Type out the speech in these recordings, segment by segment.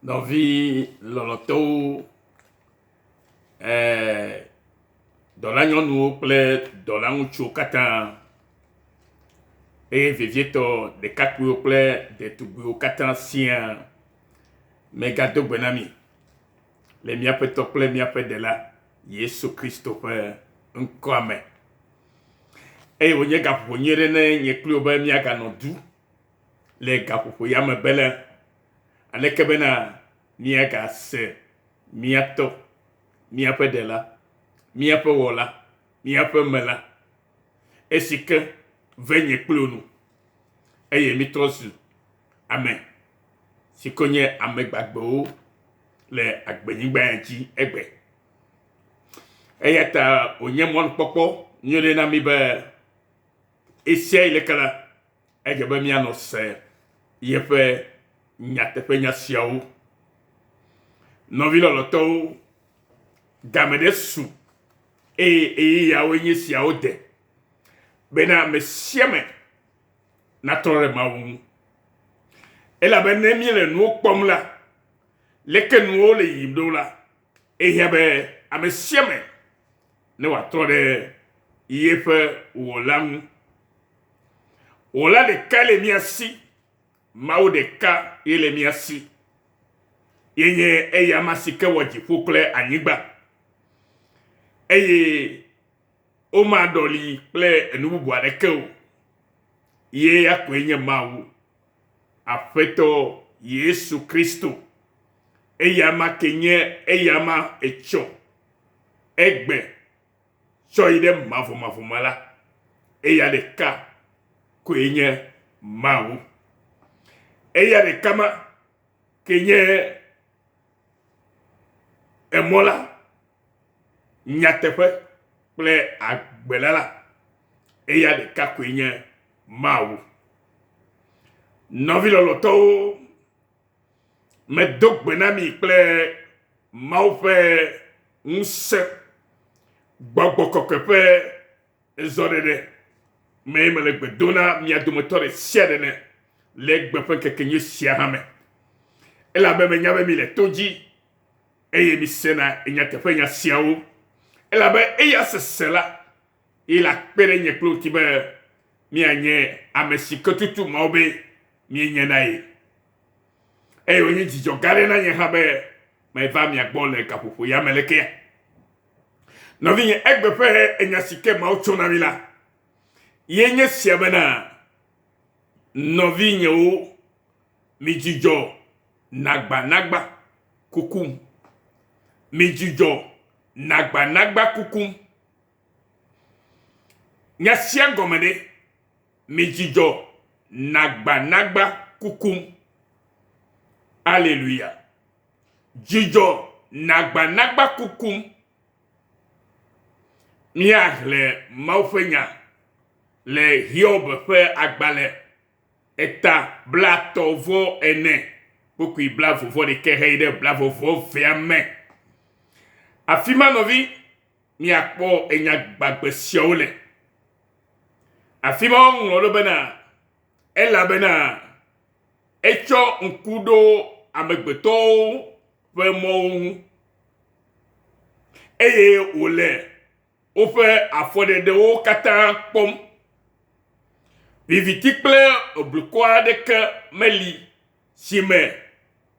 Nɔvi lɔlɔtɔwo, eh, dɔlanyɔnuwo kple dɔlaŋutsuwo katã eye vevietɔ ɖekakpuiwo kple ɖetugbuiwo katã siaa, megado gbe na mi le míaƒe Tɔ kple míaƒe Ɖela Yesu Kristo ƒe ŋkɔa me. Eye wònye gaƒoƒo nyui aɖe ne nye kpli wò be míaganɔ du le gaƒoƒo ya me bena aleke bena míagase mía Tɔ, míaƒe Ɖela, míaƒe Wɔla, míaƒe Mela, esi ke ve nye kpli wò nu eye mítrɔ zu ame si ke nye ame gbagbewo le agbenyigba ya dzi egbe. Eya ta wònye mɔnukpɔkpɔ nyui ɖe na mí be ɣesiaɣi leke la, edze be míanɔ se yeƒe nyateƒenya siawo. Nɔvi lɔlɔ̃tɔwo, game ɖe su eye ɣeyiɣiawoe nye esiawo de bena ame sia ame natrɔ ɖe Mawu ŋu. Elabe ne míele nuwo kpɔm la, leke nuwo le yiyim ɖo la, ehiã be ame sia ame ne wòatrɔ ɖe yeƒe Wɔla ŋu. Wɔla ɖeka le mía si, Mawu ɖeka ye le mía si. Ye nye eyama si ke wɔ dziƒo kple anyigba. Eye womaɖɔli kple enu bubu aɖeke o. Ye ya koe nye Mawu, Aƒetɔ Yesu Kristo. Eyama ke nye eyama etsɔ, egbe, tsɔ yi ɖe mavɔmavɔ me la, eya ɖeka koe nye Mawu. Eya ɖeka ma ke nye emɔ la, nyateƒe kple agbe la la, eya ɖeka koe nye Mawu. Nɔvi lɔlɔtɔwo, medo gbe na mi kple Mawu ƒe ŋusẽ, gbɔgbɔ kɔkɔe ƒe zɔɖeɖe mee mele gbe dom na mia dometɔ ɖe sia ɖe ne le egbe ƒe ŋkekenyui sia hã me. Elabe menya be mi le to dzi eye misena nyateƒenya siawo. Elabe eya sese la ye la kpe ɖe nye kple ŋuti be míanye ame si ke tutu Mawu be míenye na ye. Eye wònye dzidzɔ gã aɖe na nye hã be meva mia gbɔ le gaƒoƒo ya me lekea. Nɔvinye, egbe ƒe enya si ke Mawu tsɔ na mí la, ye nye sia bena, Nɔvinyewo, midzudzɔ nagbanagba kukum. Midzudzɔ nagbanagba kukum. Nya sia gɔme ɖe? Midzudzɔ nagbanagba kukum. Aleluya. Dzudzɔ nagbanagba kukum. Míaxlẽ Mawu ƒe nya le Hiob ƒe agbalẽ eta blatɔ̃ vɔ ene kpukpui blaeve vɔ ɖekɛ heyi ɖe blaeve vɔ evea me. Afi ma nɔvi, míakpɔ enya gbagbe siawo le. Afi ma woŋlɔ ɖo bena, elabena etsɔ ŋku ɖo amegbetɔwo ƒe mɔwo ŋu, eye wòle woƒe afɔɖeɖewo katã kpɔm. Viviti kple blukɔ aɖeke meli si me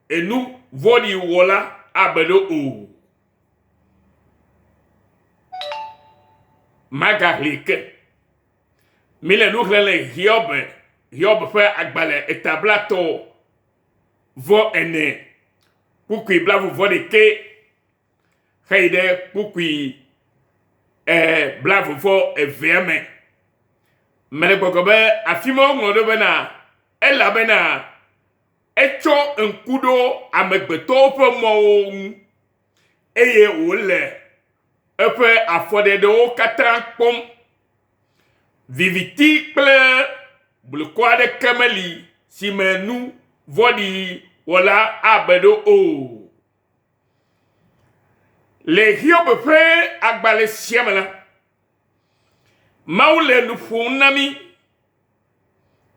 enu vɔ̃ɖi wɔla abe ɖo o. Magaʋli ke. Míle nu xlẽm le Hiob, Hiob ƒe agbalẽ eta blatɔ vɔ ene, kpukpui blaeve vɔ ɖekɛ heyi ɖe kpukpui e, blaeve vɔ evea me. Mele gbɔgblɔ be afi ma woŋlɔ ɖo bena elabena etsɔ ŋku ɖo amegbetɔwo ƒe mɔwo ŋu eye wòle eƒe afɔɖeɖewo katã kpɔm. Viviti kple blukɔ aɖeke meli si me nu vɔ̃ɖi wɔla abe ɖo o. Le Hiob ƒe agbalẽ sia me la, Mawu le nu ƒom na mí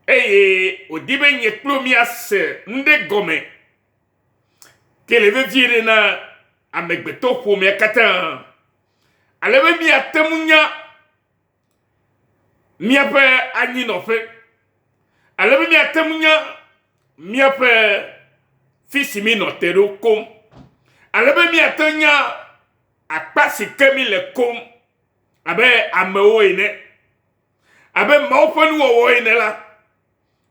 eye wòdi be nye kple wò míase nu ɖe gɔme. ke le vevie ɖe na amegbetɔ ƒomea katã, ale be míate ŋu nya míaƒe anyinɔƒe, ale be míate ŋu nya míaƒe fi si mínɔ te ɖo koŋ, ale be míate ŋu nya akpa si ke míle koŋ abe amewo ene, abe Mawu ƒe nuwɔwɔ ene la,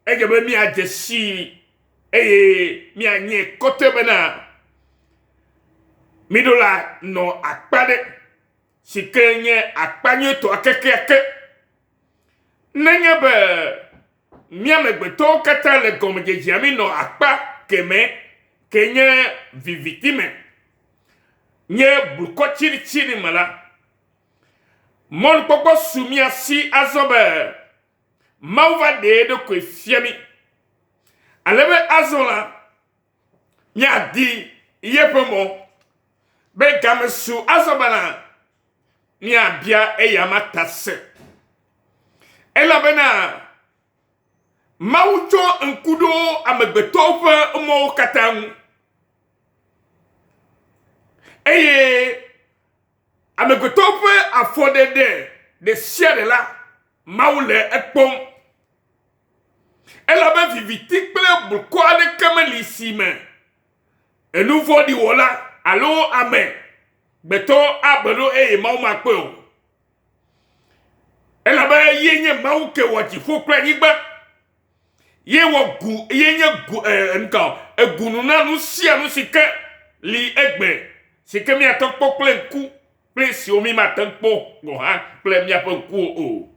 edze be míadze sii eye míanye kɔtɛ bena míɖo la nɔ akpa ɖe si ke nye akpa nyuitɔa kekeake. Nenye be mía amegbetɔwo katã le gɔmedzedzea mí nɔ akpa kemɛ ke nye viviti me, nye blukɔ tsiɖitsiɖi me la, mɔnukpɔkpɔ su mía si azɔ be Mawu va ɖe eɖokui fia mí. Ale be azɔ la, míadi yeƒe mɔ be game su azɔ bena míabia eyama ta se. Elabena Mawu tsɔ ŋku ɖo amegbetɔwo ƒe mɔwo katã ŋu. Eye amegbetɔwo ƒe afɔɖeɖe ɖe sia ɖe la, Mawu le ekpɔm. Elabe viviti kple blukɔ aɖeke meli si me enu vɔ̃ɖi wɔla alo ame gbetɔ abe ɖo eye Mawu makpɔe o. Elabe ye nye Mawu ke wɔ dziƒo kple anyigba. Ye wɔ gu, ye nye gu, eh, nuka o, egunu na nu sia nu si ke li egbe, si ke míate kpɔ kple ŋku kple esiwo mímate ŋu kpɔ gɔ̃ hã kple míaƒe ŋkuwo o.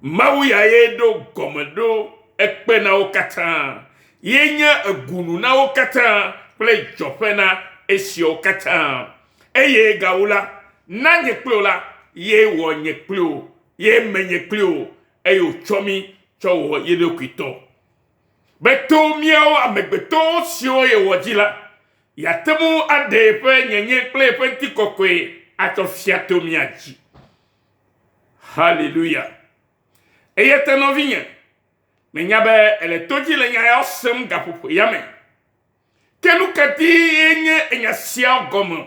Mawu ya ye ɖo gɔme ɖo ekpe na wo katã. Ye nye egunu na wo katã kple dzɔƒe na esiawo katã. Eye gawu la, na nye kple wò la, ye wɔ nye kple wò, ye me nye kple wò, eye wòtsɔ mí tsɔ wɔ ye ɖokui tɔ. Be to míawo amegbetɔwo siwo yewɔ dzi la, yeate ŋu aɖe yeƒe nyenye kple yeƒe ŋutikɔkɔe atsɔ fia to mía dzi. Haleluya! Eya ta nɔvinye, menya be èle to dzi le nya yawo sem gaƒoƒo ya me. Ke nu ka dzie nye enya siawo gɔme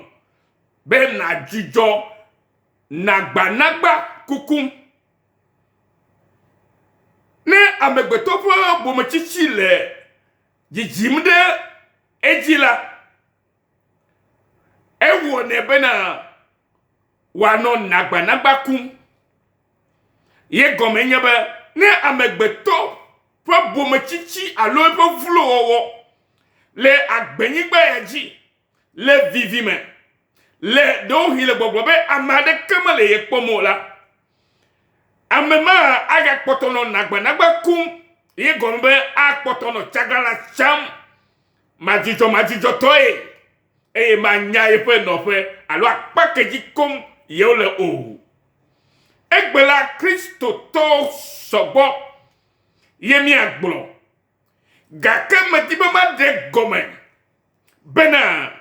be nàdzudzɔ nagbanagba kuku? Ne amegbetɔ ƒe bometsitsi le dzidzim ɖe edzi la, ewɔnɛ bena wòanɔ nagbanagba kum. Ye gɔme nye be ne amegbetɔ ƒe bometsitsi alo eƒe vlowɔwɔ le agbenyigba ya dzi le vivime, le ɖewohĩ le gbɔgblɔ be ame aɖeke mele ye kpɔm o la, ame ma agakpɔtɔ nɔ nagbanagba kum, ye gɔme be akpɔtɔ nɔ tsaglãla tsam madzudzɔmadzudzɔtɔe eye manya yeƒe nɔƒe alo akpa ke dzi koŋ yewole o. Egbe la, Kristotɔwo sɔgbɔ ye míagblɔ. Gake medi be maɖe gɔme bena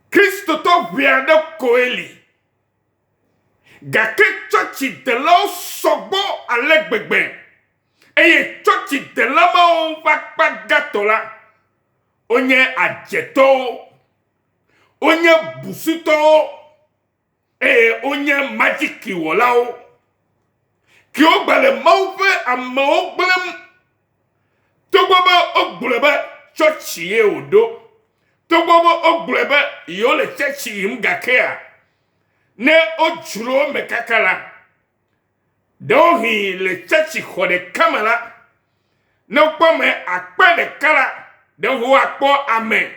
Kristotɔ ʋɛ aɖe koe li. Gake tsɔtsidelawo sɔgbɔ ale gbegbe eye tsɔtsidela mawo ƒe akpa gãtɔ la, wonye adzetɔwo, wonye busutɔwo eye wonye madzikiwɔlawo kewo gba le Mawu ƒe amewo gblẽm togbɔ be wogblɔe be tsɔtsi ye wòɖo, togbɔ be wogblɔe be yewole tsɛtsi yim gakea, ne wodzro eme kaka la, ɖewohĩ le tsɛtsi xɔ ɖeka me la, ne wokpɔ ame akpe ɖeka la, ɖewohĩ woakpɔ ame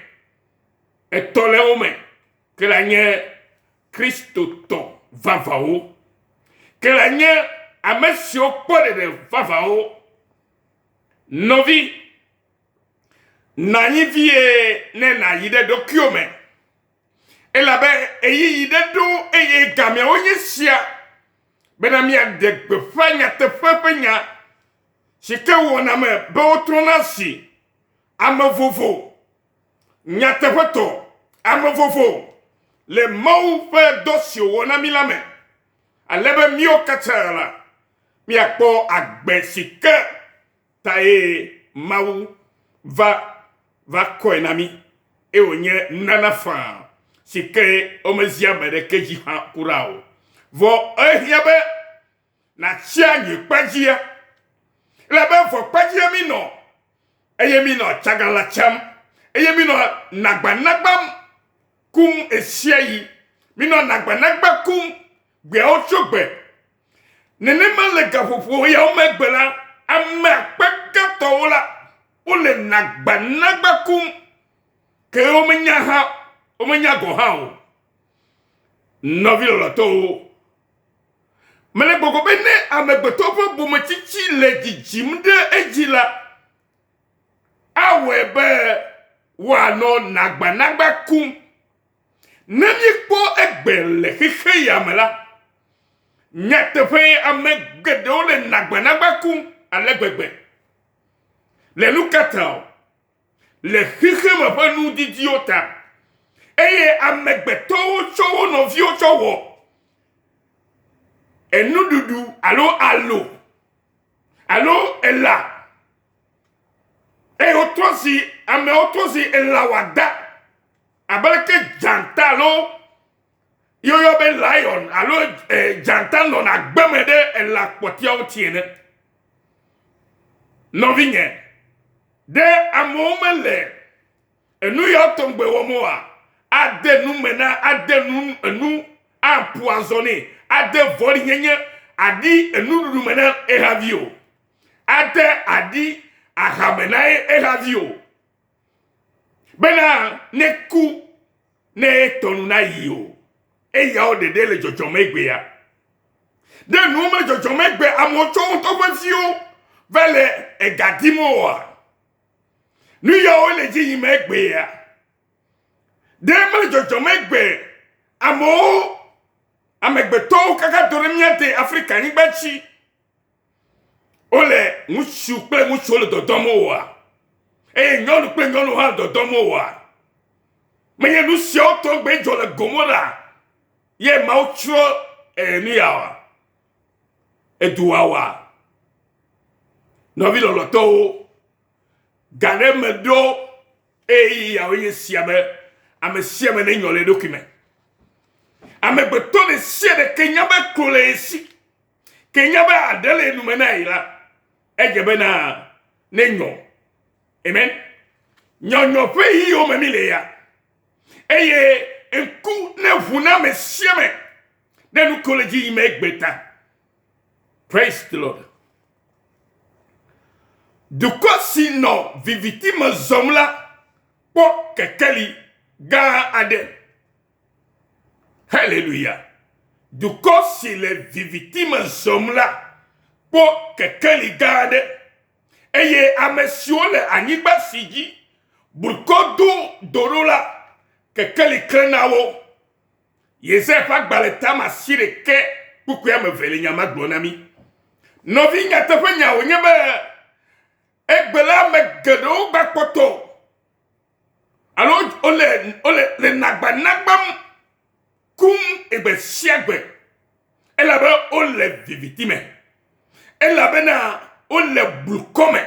etɔ̃ le wo me ke la nye Kristotɔ vavãwo, ke la nye ame siwo kpɔ ɖeɖe vavãwo. Nɔvi, nɔ anyi vie ne nàyi ɖe ɖokuiwò me, elabe ɣeyiɣi ɖe ɖo eye gameawo nye sia bena míaɖe gbeƒã nyateƒe ƒe nya si ke wɔna me be wotrɔna zi ame vovo nyateƒetɔ, ame vovo le Mawu ƒe dɔ si wòwɔ na mí la me, ale be míwo katã la, míakpɔ agbe si ke tae Mawu va va kɔe na mí eye wònye nunana faa si ke womezia ame ɖeke dzi hã kura o. Vɔ ehiã be nàtsi anyi kpedzia. Elabe vɔ kpedzia mi nɔ eye mi nɔ tsagala tsam eye mi nɔ nagbanagba kum ɣesiaɣi. Mi nɔ nagbanagba kum gbeawo tso gbe. Nenema le gaƒoƒo yawo megbe la, ame akpa gãtɔwo la, wole nagbanagba kum ke womenya hã, womenya gɔ̃ hã o. Nɔvi lɔlɔ̃tɔwo, mele gbɔgbɔ be ne amegbetɔ ƒe bometsitsi le dzidzim ɖe edzi la, awɔe be woanɔ nagbanagba kum. Ne míekpɔ egbe le xexe ya me la, nyateƒee ame geɖewo le nagbanagba kum ale gbegbe. Le nu ka ta o? Le xexeme ƒe nudidiwo ta. Eye amegbetɔwo tsɔ wo nɔviwo tsɔ wɔ enuɖuɖu alo alo alo elã. Eye wotrɔ zi amewo trɔ zi elã wɔada Abe leke dzata alo yɔyɔ be lion alo eh, dzata nɔna gbe me ɖe elã kpɔtɛawo ti ene. Nɔvinye, ɖe amewo mele enu yawo tɔgbe wɔm oa? Ade nu me na, ade nu enu, aƒu azɔ nɛ, ade vɔ̃ɖinyenye, aɖi enuɖuɖu me na ehavi o. Ade aɖi aha me na ehavi o. bena neku ne etɔ nu nayi o. Eyawo ɖeɖe le dzɔdzɔme egbea. Ɖe nuwo mele dzɔdzɔme egbe amewo tsɔ wo ŋutɔ ƒe viwo va le ega dim oa? Nu yawo le dzi yim egbea. Ɖe mele dzɔdzɔme egbe amewo amegbetɔwo kaka do ɖe mía de Afrika nyigba dzi Wole ŋutsu kple ŋutsuwo le dɔdɔm oa? Eye nyɔnu kple nyɔnu hã le dɔdɔm oa? Menye nu siawo tɔgbe dzɔ le Gomora ye Mawu tsrɔ̃ eh, nu ya oa? Edua oa? Nɔvi lɔlɔ̃tɔwo, ga ɖe me ɖo eye yawoe nye sia be ame sia ame nenyɔ le eɖokui me. Amegbetɔ ɖe sia ɖe ke nya be klo le ye si. Ke nya be aɖe le nu me na yi la, edze bena nenyɔ. Amen. Nyɔnyɔ ƒe ɣeyiɣiwo me mi le ya. Eye ŋku ne ʋu na ame sia ame ɖe nu ke le dzi yim egbe ta. Praise the Lord. Dukɔ si nɔ viviti me zɔm la kpɔ kekeli gã aɖe. Haleluya! Dukɔ si le viviti me zɔm la kpɔ kekeli gã aɖe, eye ame siwo le anyigba si dzi blukɔ do do ɖo la, kekeli klẽ na wo. Yesaya ƒe agbalẽ tame asiɖekɛ kpukpui ame eve le nya ma gblɔm na mí. Nɔvi, nyateƒenya wònye be egbe la ame geɖewo gakpɔtɔ alo wole wole le nagbanagbam kum egbe sia gbe elabe wole viviti me elabena wole blukɔ me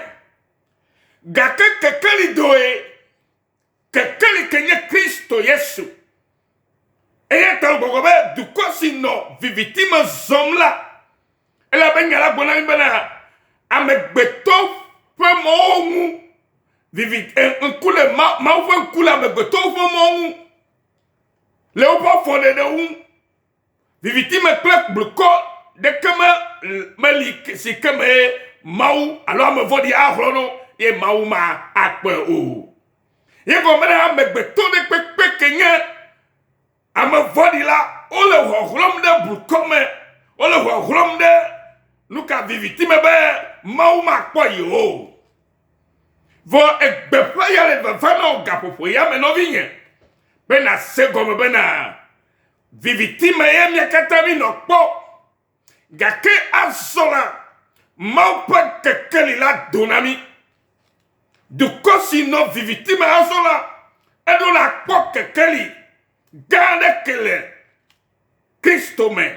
gake kekeli doe kekeli ke nye Kristo Yesu eya ta gbɔgbɔ be dukɔ si nɔ viviti me zɔm la elabe nya la gblɔ na mí bena amegbetɔ ƒe mɔwo ŋu vivi eh, ŋku le Mawu ƒe ŋku le amegbetɔwo ƒe mɔ ŋu, le woƒe afɔɖeɖe ŋu. Viviti me kple blukɔ ɖeke me meli si ke me Mawu alo ame vɔ̃ɖi ahlɔ̃ ɖo ye Mawu ma akpɔe o. Ye gɔme be amegbetɔ ɖe kpekpe ke nye Ame vɔ̃ɖi la, wole hlɔhlɔ̃m ɖe blukɔ me, wole hlɔhlɔ̃m ɖe nu ka viviti me be Mawu makpɔ yewo o. Vɔ egbe ƒe ya le vava na wò gaƒoƒo ya me nɔvinye, be nàse gɔme bena viviti me ye mía katã mínɔ kpɔ. Gake azɔ la, Mawu ƒe kekeli la do na mí. Dukɔ si nɔ viviti me azɔ la, eɖo la kpɔ kekeli gã aɖe ke le Kristo me.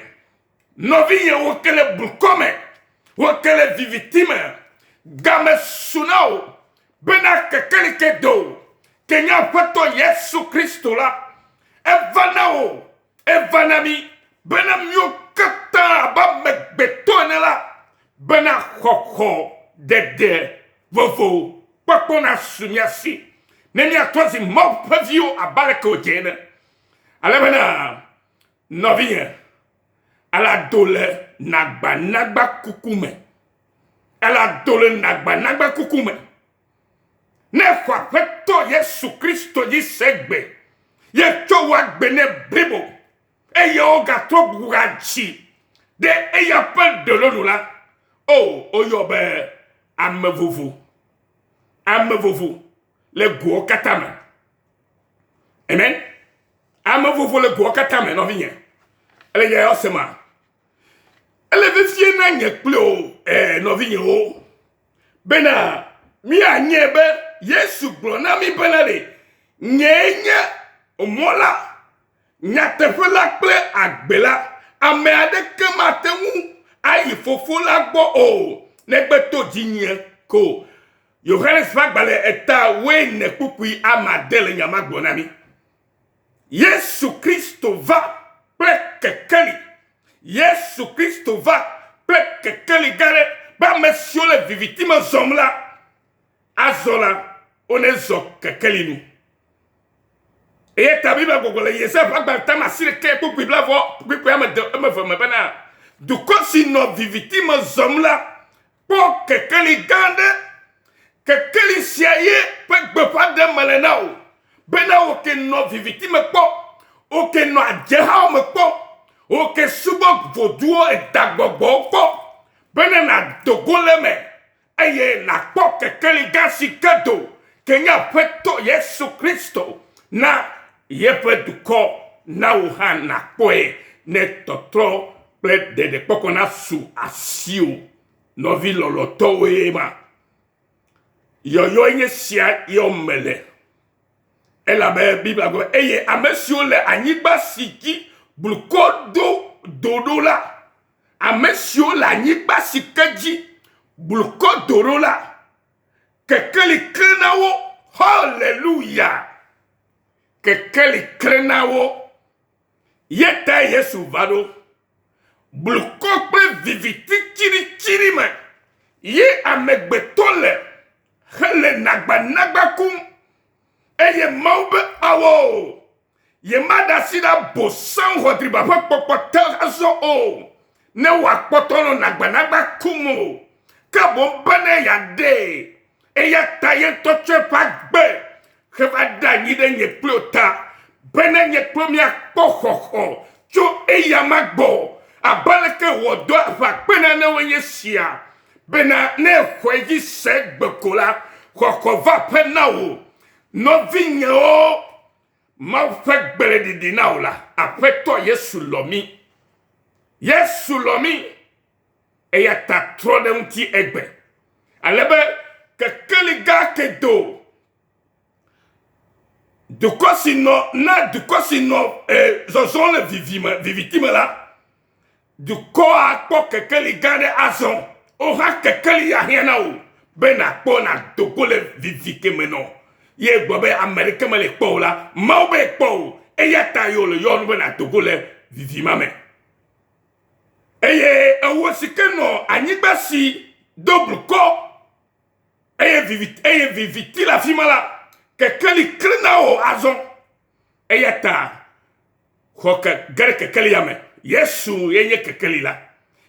Nɔvinye, wò ke le blukɔ me, wò ke le viviti me, game su na wò bena kekeli ke do. Ke nye Aƒetɔ Yesu Kristo la, eva na wò, eva na mí, bena míwo katã abe amegbetɔ ene la, bena xɔxɔ ɖeɖe vovo kpɔkpɔ nasu mía si, ne míatrɔ zi Mawu ƒe viwo abe aleke wòdze ene. Ale bena, nɔvinye, ala do le nagbanagba kuku me. Ela do le nagbanagba kuku me. Ne xɔ Aƒetɔ Yesu Kristo dzi se gbe, ye tsɔ wò agbe nɛ blibo, eye wogatrɔ gbugbɔgadzi ɖe eya ƒe ɖoɖo nu la, o, woyɔ be ame vovo, ame vovo le goawo katã me. Amen. Ame vovo le goawo katã me, nɔvinye. Ele nya ya sema? Ele vevie na nye kple wò, eh, nɔvinyewo, bena míanye be Yesu gblɔ na mí bena ɖe, nyee nye mɔ la, nyateƒe la kple agbe la. Ame aɖeke mate ŋu ayi Fofo la gbɔ o, negbe to dzinye ko. Yohanes ƒe agbalẽ eta wuiene kpukpui ame ade le nya ma gblɔ na mí. Yesu Kristo va kple kekeli. Yesu Kristo va kple kekeli gã ɖe be ame siwo le viviti me zɔm la, azɔ la, wonezɔ kekeli nu. Eya ta Biblia gbɔgblɔ le Yesaya ƒe agbalẽ tame asiɖekɛ kpukpui blaeve kpukpui ame de eme eve me bena, dukɔ si nɔ viviti me zɔm la kpɔ kekeli gã aɖe. Kekeli sia ye ƒe gbeƒã ɖem mele na wò bena wò ke nɔ viviti me kpɔ, wò ke nɔ adzehawo me kpɔ, wò ke subɔ voduwo edagbɔgbɔwo kpɔ bena nàdo go le eme eye nàkpɔ kekeli gã si ke do ke nye Aƒetɔ Yesu Kristo na yeƒe dukɔ na wò hã nàkpɔe ne tɔtrɔ kple ɖeɖekpɔkpɔ nasu asiwò. Nɔvi lɔlɔ̃tɔwoe ma. Yɔyɔe nye sia yɔm mele. Elabe Biblia gblɔ eye ame siwo le anyigba si dzi blukɔ do do ɖo la, ame siwo le anyigba si ke dzi blukɔ do ɖo la, kekeli klẽ na wo. Haleluya! Kekeli klẽ na wo. Ye tae Yesu va ɖo. Blukɔ kple viviti tsiɖitsiɖi me ye amegbetɔ le hele nagbanagba kum eye Mawu be awoo, yemaɖe asi ɖe Abosam ʋɔdriba ƒe kpɔkpɔ te azɔ o, ne wòakpɔtɔ nɔ nagbanagba kum o, ke boŋ bene yeaɖee. Eya ta ye ŋutɔ tsɔ eƒe agbe heva ɖe anyi ɖe nye kple wò ta, bene nye kple wò míakpɔ xɔxɔ tso eyama gbɔ. Abe aleke wòwɔ dɔ ƒe akpe nanewoe nye esia, bena ne èxɔe dzi se egbe ko la, xɔxɔ va aƒe na wò. Nɔvinyewo, Mawu ƒe gbe le ɖiɖi na wò la, Aƒetɔ Yesu lɔ̃ mí. Yesu lɔ̃ mí. Eya ta trɔ ɖe ŋuti egbe. Ale be kekeli gã ke do dukɔ si nɔ na dukɔ si nɔ e, zɔzɔm le vivime viviti me la, dukɔa kpɔ kekeli gã ɖe azɔ. Woha kekeli ya hiã na wò be nàkpɔ nàdo go le vivi ke me nɔ. Ye gblɔ be ame ɖeke mele kpɔ o la, Mawu be kpɔ o. Eya ta ye wòle yɔ nu be nàdo go le vivi ma me. Eye ewo si ke nɔ anyigba si do blukɔ eye vivi eye viviti le afi ma la, kekeli klẽ na wò azɔ. Eya ta xɔ ke ge ɖe kekelia me. Yesu ye nye kekeli la.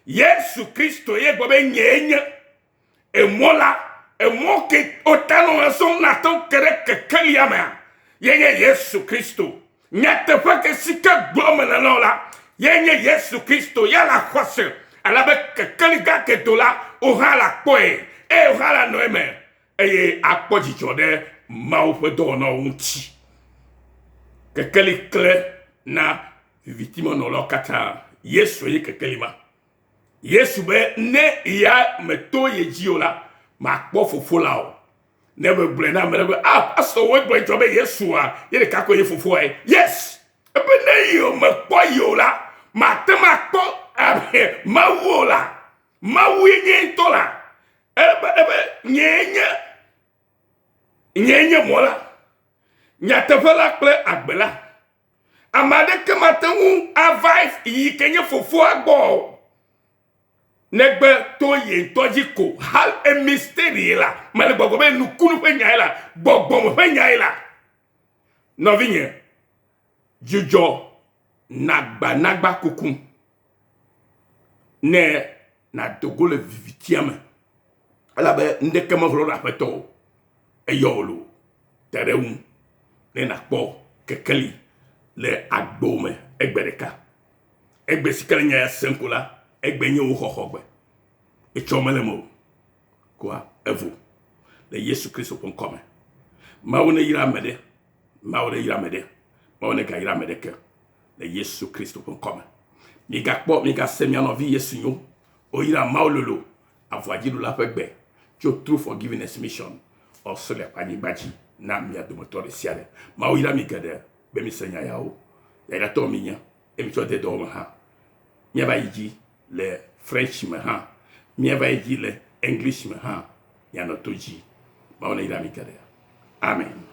Yesu Kristo ye gblɔ be nyee nye Emɔ la, emɔ ke wota nɔ azɔ nate ŋu ke ɖe kekelia mea, ye nye Yesu Kristo. Nyateƒe ke si ke gblɔ mele na wò la, ye nye Yesu Kristo. Ya la xɔse ale be kekeli gã ke do la, wò hã la kpɔe eye wò hã la nɔ eme eye akpɔ dzidzɔ ɖe Mawu ƒe dɔwɔnawo ŋuti. Kekeli klẽ na vivitimenɔlawo katã. Yesu ye kekeli ma. Yesu be ne ya meto ye dzi o la, makpɔ fofo la o. Ne megblɔe na ame ɖe be, ah, pastor woe gblɔe dzɔ be Yesua, ye ɖeka koe nye fofoa ye. Yes! Ebe ne ye mekpɔ ye o la, mate ŋu akpɔ eh, Mawu o la. Mawu ye nye ŋutɔ la. Ebe, ebe nyee nye, nyee nye mɔ la. Nyateƒe la kple agbe la. Ame aɖeke mate ŋu ava yi ke nye fofoa gbɔ o. Negbe to ye ŋutɔ dzi ko. Hal e mystery la. Mele gbɔgbɔ be nukunu ƒe nyae la. Gbɔgbɔme ƒe nyae la. Nɔvinye, dzudzɔ nagbanagba kuku ne nàdo go le vivitia me. Elabe ŋɖeke mehlɔ ɖe aƒetɔ o. Eyɔ wò loo. Te ɖe eŋu ne nàkpɔ kekeli le agbewò me egbe ɖeka. Egbe si ke le nya ya sem ko la, egbe nye wò xɔxɔgbe. Etsɔ mele eme o. Koa evo le Yesu Kristo ƒe ŋkɔ me. Mawu neyra ame ɖe. Mawu neyra ame ɖe. Mawu negayra ame ɖeke le Yesu Kristo ƒe ŋkɔ me. Migakpɔ, migase mia nɔvi Yesu nyo. Woyra Mawu lolo avɔadziɖula ƒe gbe tso True Forgiveness Mission Australia ƒe anyigba dzi na mia dometɔ ɖe sia ɖe. Mawu yra mi geɖe be mise nya yawo. Yayratɔwo minye eye mitsɔ de dɔwɔ me hã. Míava yi dzi le French me hã. Míava yi dzi le English me hã. Mianɔ to dzi. Mawu neyra mi geɖe. Amen.